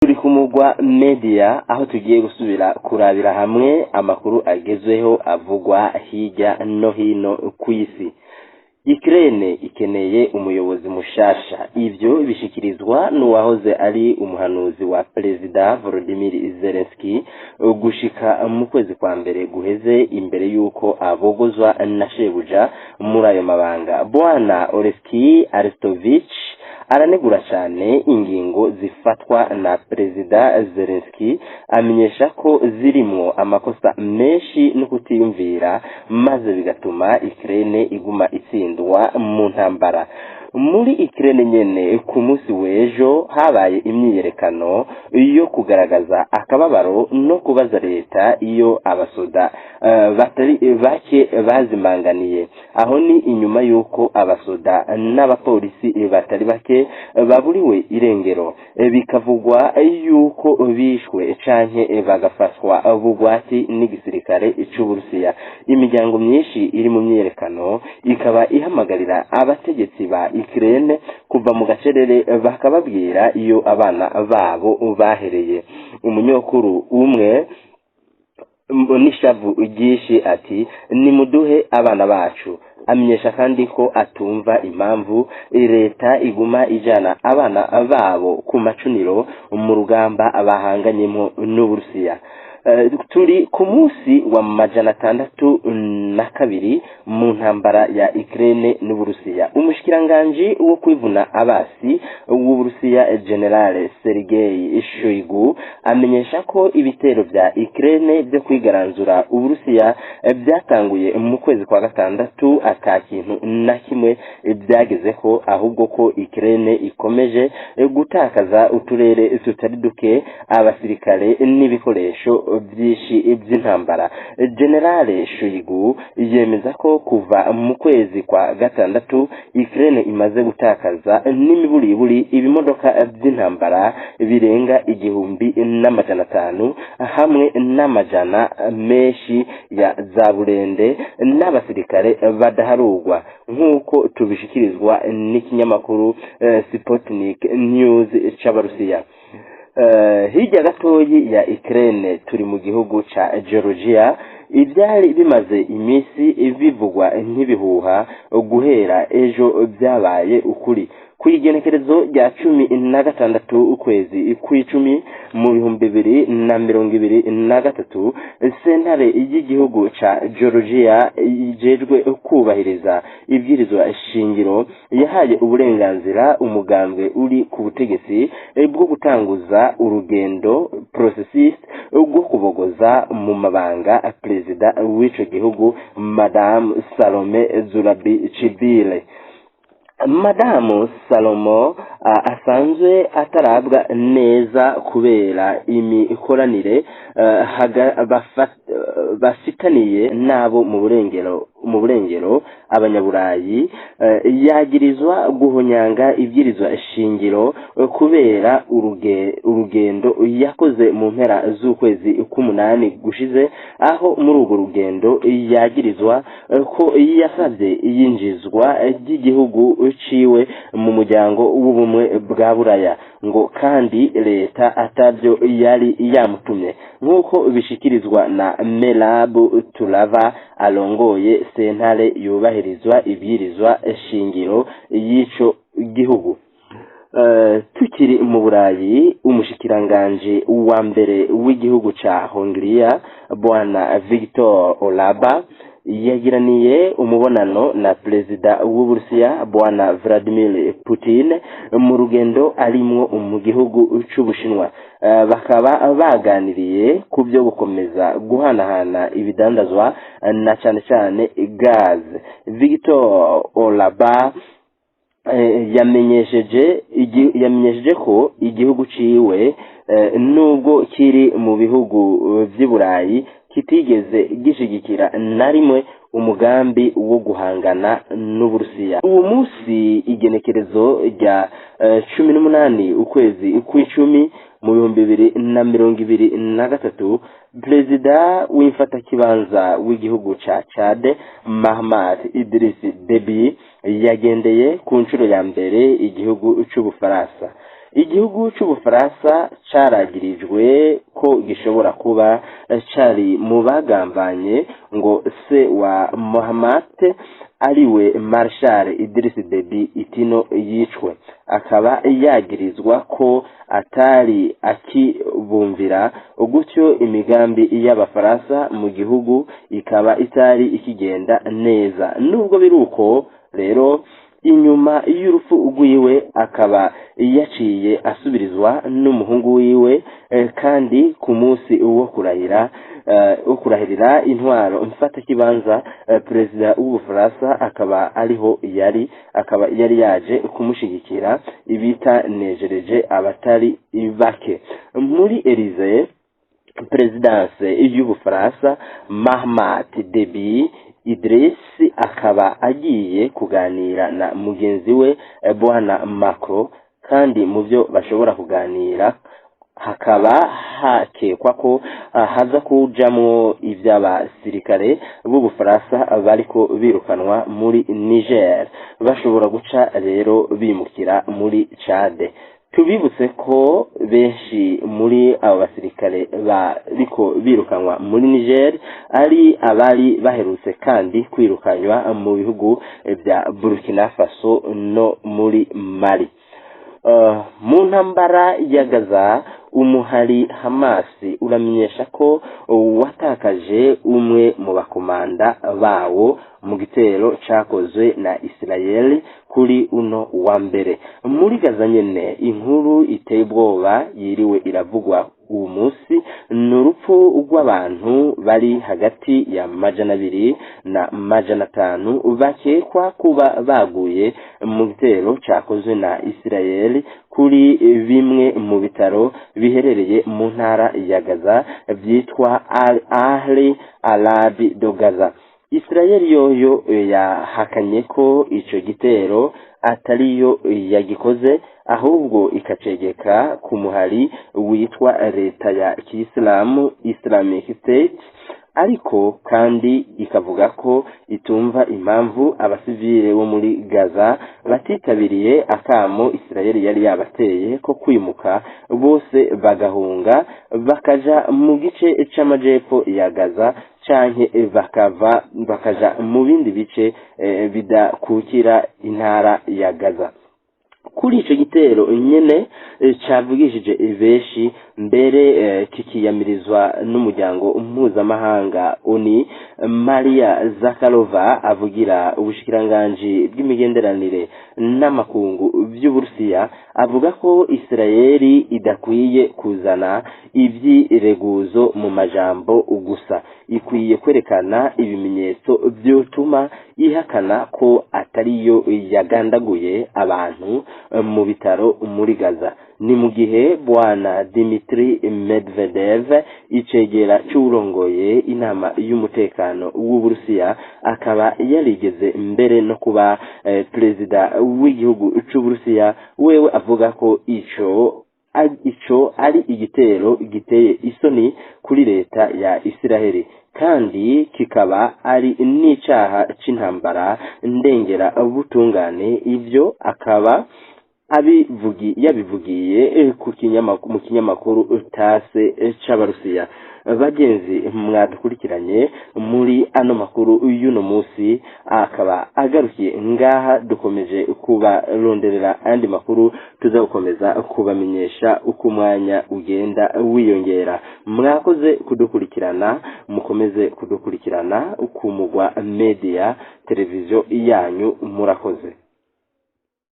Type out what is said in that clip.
Turi ku Mugwa Media, aho tugiye gusubira kurabira hamwe amakuru agezweho avugwa hirya no hino kw'isi. Ukraine ikeneye umuyobozi mushasha. Ivyo bishikirizwa n'uwahoze ari umuhanuzi wa Perezida Volodymyr Zelensky gushika mu kwezi kwa mbere guheze, imbere y'uko abogozwa na shebuja muri ayo mabanga. Bwana Oleksiy Arestovich aranegura cane ingingo zifatwa na Perezida Zelensky, amenyesha ko zirimwo amakosa menshi no kutiyumvira, maze bigatuma Ukraine iguma itsindwa mu ntambara. Muri Ukraine nyene, ku munsi w'ejo habaye imyiyerekano yo kugaragaza akababaro no kubaza leta iyo abasoda batari bake bazimanganiye. Aho ni inyuma y'uko abasoda n'abapolisi batari bake baburiwe irengero, bikavugwa yuko bishwe canke bagafatwa bugwati n'igisirikare c'Uburusiya. Imiryango myinshi iri mu myiyerekano ikaba ihamagarira abategetsi ba Ukraine kuva mu gacerere, bakababwira iyo abana babo bahereye. Umunyokuru umwe n'ishavu ryinshi ati: "Nimuduhe abana bacu." Amenyesha kandi ko atumva impamvu leta iguma ijana abana babo ku macuniro mu rugamba bahanganyemo n'Uburusiya. Turi ku munsi wa 602 mu ntambara ya Ukraine n'Uburusiya. Umushikiranganji wo kwivuna abasi w'Uburusiya, General Sergei Shoigu, amenyesha ko ibitero vya Ukraine vyo kwigaranzura Uburusiya byatanguye mu kwezi kwa gatandatu ata kintu na kimwe byagezeko, ahubwo ko Ukraine ikomeje gutakaza uturere tutari duke, abasirikare n'ibikoresho byinshi by'intambara. General Shoigu yemeza ko kuva mu kwezi kwa gatandatu Ukraine imaze gutakaza n'imiburiburi ibimodoka by'intambara birenga 1500, hamwe n'amajana menshi ya za burende n'abasirikare badaharurwa, nk'uko tubishikirizwa n'ikinyamakuru Sputnik News c'Abarusiya. Hirya gatoyi ya Ukraine, turi mu gihugu ca Georgia. Ivyari bimaze iminsi bivugwa nk'ibihuha, guhera ejo byabaye ukuri. Ku igenekerezo rya 16 ukwezi kw'icumi mu 2023, sentare y'igihugu ca Georgia ijejwe kubahiriza ibwirizwa shingiro yahaye uburenganzira umugambwe uri ku butegetsi bwo gutanguza urugendo, processus, rwo kubogoza mu mabanga perezida w'ico gihugu, Madamu Salome Zurabishvili. Madamu Salomo asanzwe atarabwa neza kubera imikoranire bafitaniye n'abo mu burengero, abanyaburayi, yagirizwa guhonyanga ibwirizwa shingiro kubera urugendo yakoze mu mpera z'ukwezi k'umunani gushize, aho muri urwo rugendo yagirizwa ko yasabye iyinjizwa ry'igihugu ciwe mu muryango w'Ubumwe bwa Buraya, ngo kandi leta atabyo yari yamutumye, nk'uko bishikirizwa na Merab Turava arongoye sentare yubahirizwa ibwirizwa shingiro y'ico gihugu. Tukiri mu Burayi, umushikiranganji wa mbere w'igihugu ca Hongiriya, Bwana Victor Orban, yagiraniye umubonano na perezida w'Uburusiya, Bwana Vladimir Putin, mu rugendo arimwo mu gihugu c'Ubushinwa. Bakaba baganiriye ku byo gukomeza guhanahana ibidandazwa, na cane cane gaz. Victor Orban yamenyesheje ko igihugu ciwe, nubwo kiri mu bihugu vy'i Burayi, kitigeze gishigikira na rimwe umugambi wo guhangana n'Uburusiya. Uwo munsi, igenekerezo rya 18 ukwezi kw'icumi mu 2023, perezida w'imfatakibanza w'igihugu ca Chad, Mahamat Idriss Deby, yagendeye ku nshuro ya mbere igihugu c'Ubufaransa. Igihugu c'Ubufaransa caragirijwe ko gishobora kuba cari mu bagambanye ngo se wa Mohamed, ariwe Marshal Idris Deby Itno, yicwe, akaba yagirizwa ko atari akibumvira, gutyo imigambi y'Abafaransa mu gihugu ikaba itari ikigenda neza. Nubwo biri uko rero, inyuma y'urupfu rwiwe akaba yaciye asubirizwa n'umuhungu wiwe, kandi ku munsi wo kurahira, wo kurahirira intwaro mfatakibanza, perezida w'Ubufaransa akaba ariho yari, akaba yari yaje kumushigikira, ibitanejereje abatari bake. Muri Élysée, perezidanse y'Ubufaransa, Mahamat Deby Idris akaba agiye kuganira na mugenzi we bwana Macron, kandi mu byo bashobora kuganira hakaba hakekwa ko haza kujamwo ivy'abasirikare b'Ubufaransa bariko birukanwa muri Niger, bashobora guca rero bimukira muri Chad. Tubibutse ko benshi muri abo basirikare bariko birukanwa muri Niger ari abari baherutse kandi kwirukanywa mu bihugu vya Burkina Faso no muri Mali. Mu ntambara ya Gaza, umuhari Hamasi uramenyesha ko watakaje umwe mu bakomanda bawo mu gitero cakozwe na Israel kuri uno wa mbere. Muri Gaza nyene, inkuru iteye ubwoba yiriwe iravugwa uwu munsi ni urupfu rw'abantu bari hagati ya 200 na 500 bakekwa kuba baguye mu gitero cakozwe na Israel kuri bimwe mu bitaro biherereye mu ntara ya Gaza vyitwa Al Ahli Arabi do Gaza. Israel yoyo yahakanye ko ico gitero atariyo yagikoze, ahubwo ikacegeka ku muhari witwa Leta ya Kiyisilamu, Islamic State, ariko kandi ikavuga ko itumva impamvu abasivile bo muri Gaza batitabiriye akamo Israel yari yabateye ko kwimuka bose bagahunga bakaja mu gice c'amajepfo ya Gaza, canke bakava bakaja mu bindi bice bidakukira intara ya Gaza. Kuri ico gitero nyene cavugishije benshi, mbere kikiyamirizwa n'umuryango mpuzamahanga ONU, Maria Zakharova avugira ubushikiranganji bw'imigenderanire n'amakungu vy'Uburusiya avuga ko Israeli idakwiye kuzana ivyireguzo mu majambo gusa, ikwiye kwerekana ibimenyetso vyotuma ihakana ko atariyo yagandaguye abantu mu bitaro muri Gaza. Ni mu gihe bwana Dmitry Medvedev, icegera c'uwurongoye inama y'umutekano w'Uburusiya, akaba yarigeze mbere no kuba perezida w'igihugu c'Uburusiya, wewe avuga ko ico ari igitero giteye isoni kuri leta ya Isiraheli, kandi kikaba ari n'icaha c'intambara ndengera butungane. Ivyo akaba abivugi yabivugiye mu kinyamakuru TASS c'Abarusiya. Bagenzi mwadukurikiranye muri ano makuru y'uno munsi akaba agarukiye ngaha. Dukomeje kubaronderera andi makuru tuza gukomeza kubamenyesha uko umwanya ugenda wiyongera. Mwakoze kudukurikirana, mukomeze kudukurikirana ku Mugwa Media, televiziyo yanyu. Murakoze.